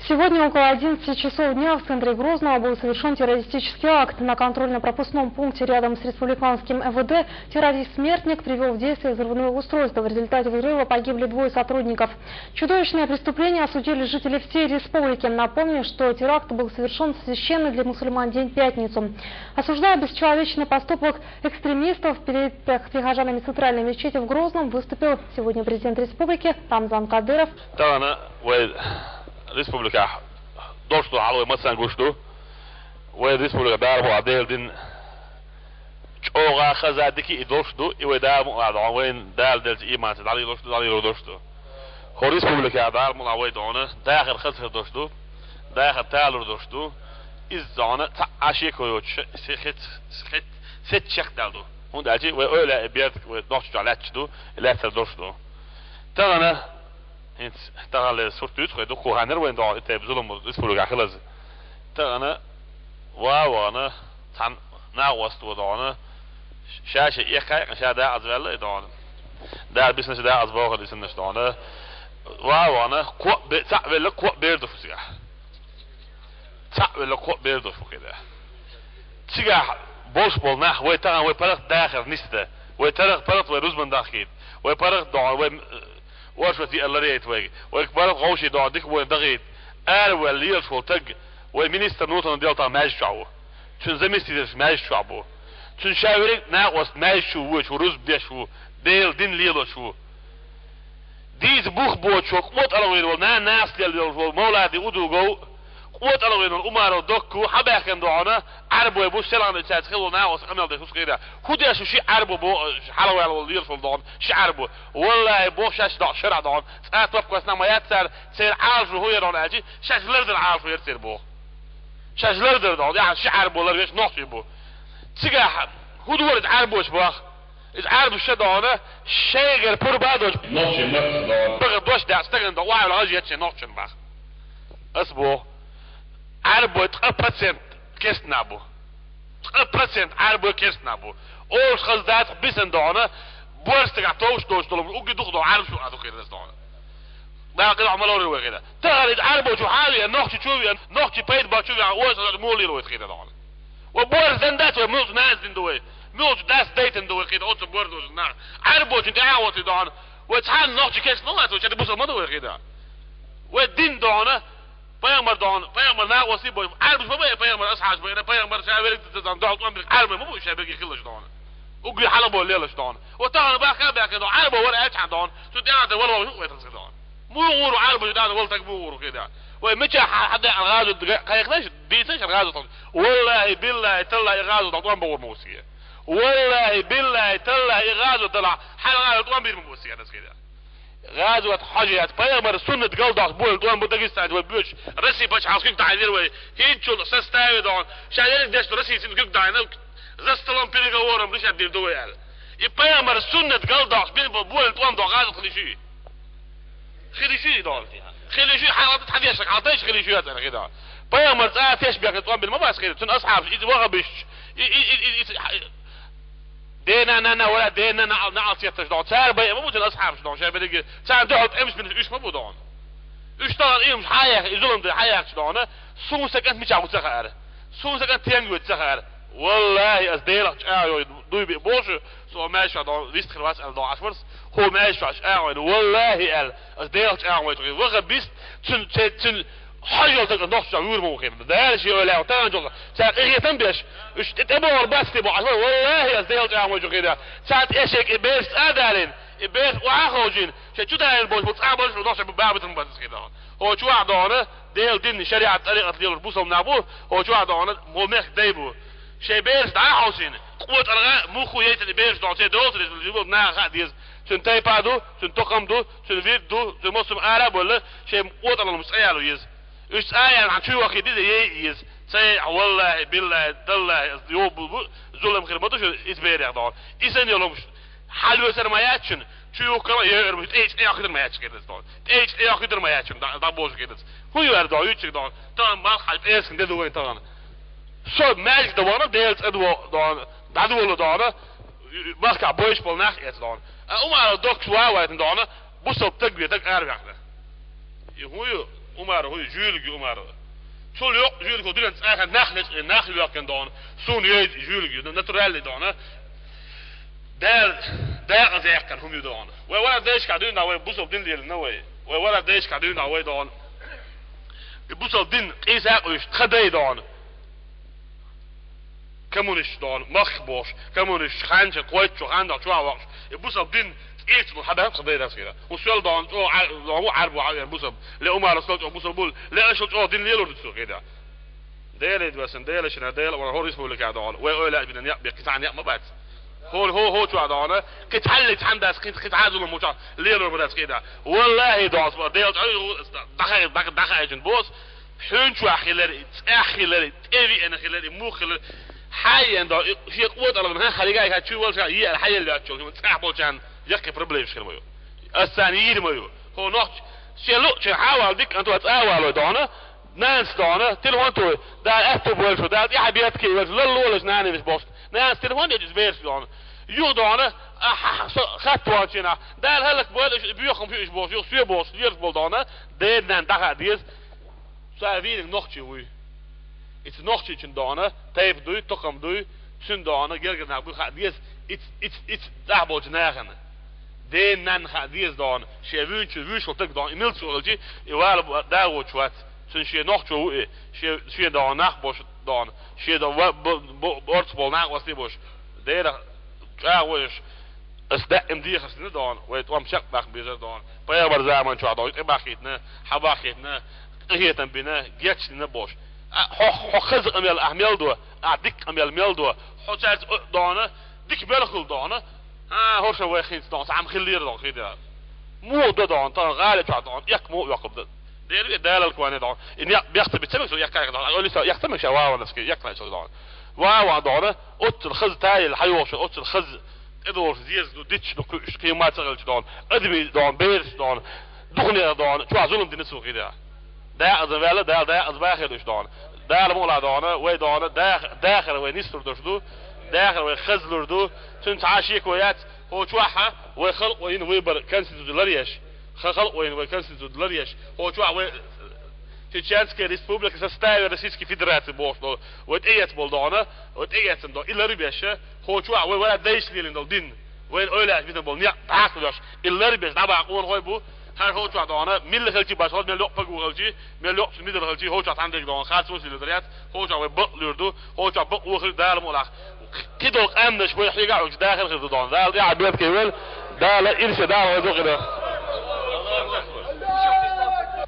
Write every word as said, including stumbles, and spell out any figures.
Сегодня около одиннадцати часов дня в центре Грозного был совершен террористический акт. На контрольно-пропускном пункте рядом с республиканским М В Д террорист-смертник привел в действие взрывное устройство. В результате взрыва погибли двое сотрудников. Чудовищное преступление осудили жители всей республики. Напомню, что теракт был совершен в священный для мусульман день пятницу. Осуждая бесчеловечный поступок экстремистов, перед прихожанами центральной мечети в Грозном выступил сегодня президент республики Рамзан Кадыров. Тагана вай республика дошду, хьал вай мацан гуш ду. Вай республика дарба Дела дин чӀогӀа хаза дики и долуш ду, и вай Дала мукъалахь догӀун, вайн Дала делча ийманца дӀалелош ду, дӀалело долуш ду. ХӀо республика Дала мукъалахь вай догӀун, дахар хазахар долуш ду, дахар талур долуш ду. Иза догӀун, цхьа а шеко йоцуш, се-, хец-, хец-, сецчех дал ду. ХӀунда аьлча вай ойла и берд вай нохча чохь лаьтташ ду, и лаьттар долуш ду. Тахана, хӀинца таханлера сурт дуьйцу, хӀой дуккха ханнара вайн догӀун, и тайпа зулам республика хилаза. Тахана, ва а вахана, цхьана накъост ву догӀун, ша-ша эккхай, ша дакъаза ваьлла и догӀун. Да, бисна ша дакъаза вохар, и саннаш догӀун. Ва а вахана, кхоъ бе-, цхьаъ велла, кхоъ бер ду фу цигахь. Цхьаъ велла, кхоъ бер ду фу кхида. Цигахь болуш болу нах, вай тахана, вай паргӀат дахар нисда, вай таргӀат паргӀат вай рузбан дахкийта, вай паргӀат догӀун, вай, э, оршот диъалла рейта вайга, вай паргӀат гӀовший догӀун, дика вайна дахийта. Ара ваьлла лелаш волу таг, вай министр нутана делтахь маьжда чохь ву. Цуьнан заместителаш маьжда чохь бу. Цуьнан ша верриг а накъост маьжда чу ву, вочу рузба деш ву, Делан дин лелош ву. Дийца бух боцуш волу, къотӀалгӀийна волу, нана нахаца лелла йолуш волу Мовлади Удугов, къотӀалгӀийна волу Умаров Докку, хьабаьхкина догӀун, Ӏаьрбой бу, селхана цаьрца хилла волу накъост къамел деш ву цкъа а. ХӀун деш ву ши Ӏаьрбо бо, хьалаваьлла волу лелаш волу догӀун, ши Ӏаьрбо? Валлахьи, боху шаьш доккху шарахь догӀун, цкъа а топкъост нах ма яц цара, церан Ӏалашо хӀун яр догӀун аьлча, шаьш лардар Ӏалашо яр церан боху. Шаьш лардар догӀун, яхьа ши Ӏаьрбо ларвеш нохчий бу. Цигахь хӀун дора иза Ӏаьрбоша боху? Иза Ӏаьрбаша догӀун, шайгара пурба а доцуш, нохчийн маттах догӀун, бага дош даьӀа стагана догӀун, охьаваьлла гӀажа ечу нохчашна боху. Ас боху, Ӏаьрбой ткъа процент керста нах бу. Ткъа процент Ӏаьрбой керста нах бу. Олуш хаза дацахь бисина догӀун, борз стагахь товш долуш долу, угги дукха догӀун, Ӏаьрбаша а дукха хир аса догӀун. Бакъ къилахь ма ловрий вай хӀинца. Тахана иза Ӏаьрбочу хьан а веана, нохчичу а веана, нохчийн пайда бахчу а веана, оцу хӀара муха лийр вай хӀинца догӀун? Вай борз дан дац вай, муьлхачу нанас дина ду вай, муьлхачу дас дайтина ду вай хӀинца, оцу борз долчу нах. Ӏаьрбочун тӀаьхьа а воций догӀун. Вай цхьанна нохчийн керста ма вац, вай шаьтта бусалба ма ду вай хӀинца. Вай дин догӀун, пайхамар догӀун, пайхамар накъостий бу, Ӏаьрбаша ма бай, пайхамар асхьабаш бай, пайхамар ша верриг ца зан дохьал тӀом бирг Ӏаьрбой ма бу, ша берриге хилалаш догӀун. Угги хьалаболу лелаш догӀун. Ва тахана бахка а баьхкина догӀун, Ӏаьрбо вара аьлча хьан догӀун, цу тӀаьхьа тӀе вала вала хӀуъа вай тхаьцка догӀун. Муха гӀур ву Ӏаьрбаша догӀун, вала таг муха гӀур ву хӀинца? Вай мичахь хьан, хьан даькъана гӀазот кхайкхинарш, дийцинарш хьан гӀазот? Валлахьи, биллахьи, таллахьи, и гӀазот тӀом богӀур ма ву цига. Валлахьи, биллахьи, таллахьи, и гӀазот далахь, хьан гӀазот тӀом бийр ма бу цига, дас хӀинца. ГӀазот хьожа яц, пайхамар суннат галдоккхуш болу тӀом бу Дагестанца вай боьдуш, Россия пачхьалкхаш куьг дӀахьаьдира вай, хӀинцачул состав догӀун, ша дерриг деш ду Россия синца куьг дӀахьаьдна, за столом переговором решать дийр ду вай аьлла. И пайхамар суннат галдоккхуш бина болу болу тӀом догӀу гӀазот хила йиш ю? Хила йиш ю и догӀун? Хила йиш ю, хьалха цхьа дешнарг хьалха дайша хила йиш ю яц аьлла хӀинца. Пайхамар цкъа а тешнабехкина тӀом бина ма бац хӀинца, цуьнан асхьабаш, иза вахабисташ, и, и, и, и, и, Дена, нана, вара, дена, наӀал, наӀал цетташ догӀу. Цара байа ма бу цуьнан асхьабаш догӀу, шайн берриге. Царна дуьхьал тӀемаш бинарш уьш ма бу догӀу. Уьш тахана иймаш хьан яхи, и зулам дан хьан яхча догӀу, суна сан кӀант мичахь ву ца хаьара. Суна сан кӀант тенга ву ца хаьара. Валлахьи, ас Делах чӀагӀо йой, дуй биъ бохуш, со маьждиг чохь догӀу, вист хир вац аьлла догӀу Ӏаш варц, хӀо маьждиг чохь чӀагӀо йойна. Валлахьи аьлла, ас Делах чӀагӀо йой чу хир. Ваха бист, цуьнан, цуьнан, цуьнан хьожа йолу таг нохча чохь вуьйр ма ву хир. Дала шен ойла ву тахана чохь. Цара къинхетам беш, уьш тӀе, тӀебогӀур бац те бохьаш вара. Валлахьи, ас Делах чӀагӀо йой чу хир. Царна тӀе шег и бераш цӀа а далийна, и бераш охьа а ховшийна, шайн чу далийна болуш бу цӀа болуш бу нохча бу баба тан бац хир догӀу. ХӀо чохь догӀун, Делан дин, шариӀат, тӀарикъат лелош бусалба нах бу, хӀо чохь догӀун, хӀо мехк дай бу. Шайн бераш дӀа а хьовсийна, къотӀаргӀа муха яйтина и бераш догӀун, церан доцург иза, наха хаа деза. Цуьнан тайпа а ду, цуьнан тукхам а ду, цуьнан вирд а ду, цуьнан массо а ара а бовла, шайн къотӀалгӀанаш цӀа яло еза. Уьш цӀа а яьлла, хьан чу ваххийта иза, яй а еза. Цай, валлахьи, биллахьи, таллахьи, ас йобу бу, зулам хир ма ду шуна иза берех догӀун. И санна йолу хӀумаш хьалоьцур ма яц шуна, чу юхкара а йойур ма ю, тӀе чӀе йохкуьйтур ма яц шуна кхетац догӀун. ТӀе чӀе йохкуьйтур ма яц шуна, дӀа-, дӀабохуш кхетац. ХӀун ю аьлла догӀун, юьйцург догӀун? Тахана малх хьаьжа пӀераскан де ду вайн тахана. Со маьждиг дан вахана, Делан цӀа ду догӀун, дӀадолу догӀун, махкахь бойуш болу нах эца догӀун. А Умаров Доккус ван а вайтина догӀун, бусалба таг вен таг араваьккхина. И хӀун ю? Умар, хӀу, жуьлиг ю Умар. Цул йокъа жуьлиг хӀу динан цӀахьа нах лечкъе, нах йоьккхина дона. Суна йойта жуьлиг ю, натуральный дона. Дала дакъа зехкана хӀума ю дона. Вай вара дайшка дуьйна вай бусал дин лелина вай. Вай вара дайшка дуьйна вай дона. И бусал дин къийса къуьйш тха дай дона. Коммунист дона, мах бош, коммунист, ханча, койчу, хандал, чуа вакш. И бусал дин цӀийцмал хьадахан тха дай дас хира. Усвел дона, чо, а, дона, арбу, а, бусал. Ле Умар, усвел, чо, бусал бул. Ле ашал, чо, дин лелур дуцу хира. Дела идвасан, Дела шина, Дела вара хо республика дона. Вай ойла бина, я, бе, кисан, я, ма бац. Хо, хо, хо, чуа дона. Киталли цхьан дас, кит, кит хьазула муча, лелур бац хира. Валлахи дона, Дела, ай, дахай, дахай, дахай, бос. Хьуьнчохь хилар, цӀехь хилар, тӀевиъна хилар, мух хилар. Хьайен до, шен къотӀалгӀан хан хьалигай ха чу волча, е хьаел яц чу, цӀехь болчан, яккхи проблемаш хир ма ю. Ас царна йийр ма ю. ХӀо нохч, шен луъча хьавал дикка анто цӀа валой дона, нанас дона, телефон той, да аьтту большу, да тӀехьа бетке ваш, лал лолаш нанинаш бохт. Нанас телефон яж из берш дона. Ю дона, а, ха, ха, со-, хатт ван чина. Дала хӀаллак бойла, уьш, боьхам фу уьш боху, юх соь боху, ерш бол дона, дер нан даха деза. Ца вийриг нохчий вуй. Ица нохчийчун дона, тайп дуй, тукхам дуй, цун дона, гергар нах буй, хаа деза, иц, иц, иц, даха болчу нахана. Ден нан хаа деза дона, шен вуьнчу, вуьшал таг дона, и милцу хилчи, и вала бу-, да вочу вац. Цун шен нохчо ву и, шен, шен дона нах бош дона, шен дона ва-, бу-, бу-, борц бол нах васти бош. Дера чӀагӀо еш, ас даим дехарш дина дона, вай тӀом чекхбаккха безар дона. Пайхамар заман чохь дона, тӀе баххийтина, хьа баххийтина, къинхетам бина, гечдина бош. А, хьо, хьо хаза къамел ахь мел до, а дика къамел мел до, хьо цаьрца о-, дона, дика мел хуьлу дона. А, хӀорша вай хинца дона, цхьа хӀама хиллера дона, хи де. Муха до дона, тан гӀали чохь дона, экка муха йоккхур дан. Дера ве далал коне дона. И некъ бехта бицамик со экка дона. Оли со экта мик ша ваванас ки, экка со дона. Вава дона, оццул хаза тайил хьайохуш, оццул хаза тӀедолуш зеза ду, дитча ду, кхуьуш, кхин ма ца хилча дона, адамий дона, бераш дона, духнера дона, чохь зулам дина цу хида. Дакъаза ваьлла, Дала дакъаза бахе душ дона. Дала мула дона, вай дона, дах-, дахар вай нислур душ ду, дахар вай хазлур ду, цуьнца хьан шеко яц, хӀо чохьа, вай халкъо йина выбор конституци ларъеш, ха халкъо йина вай конституци ларъеш, хӀо чохь вай Чеченская республика в составе Российской Федерации бохуш долу, вай тӀеэца болу дона, вай тӀеэцна долу, и ларбеш, хӀо чохь вай вара дайша лелина долу дин, вайн ойлаш битан болу некъ дӀакхалош, и ларбеш дӀабаха къонахой бу, хӀара хӀо чохь дона, милла хилчи баш хӀо, мел йокъ пагу хилчи, мел йокъ цу мидала хилчи, хӀо чохь цхьаьна дерг дона, хацо силу дарьяц, хӀо чохь вай бакъ луьр ду, хӀо чохь бакъ вохир Дала мулах. Кхидолу къаьмнаш вай хьегахь уьш дахар хир ду дона. Дала тӀехь бетке вел, Дала ирсе Дала вай дукхира.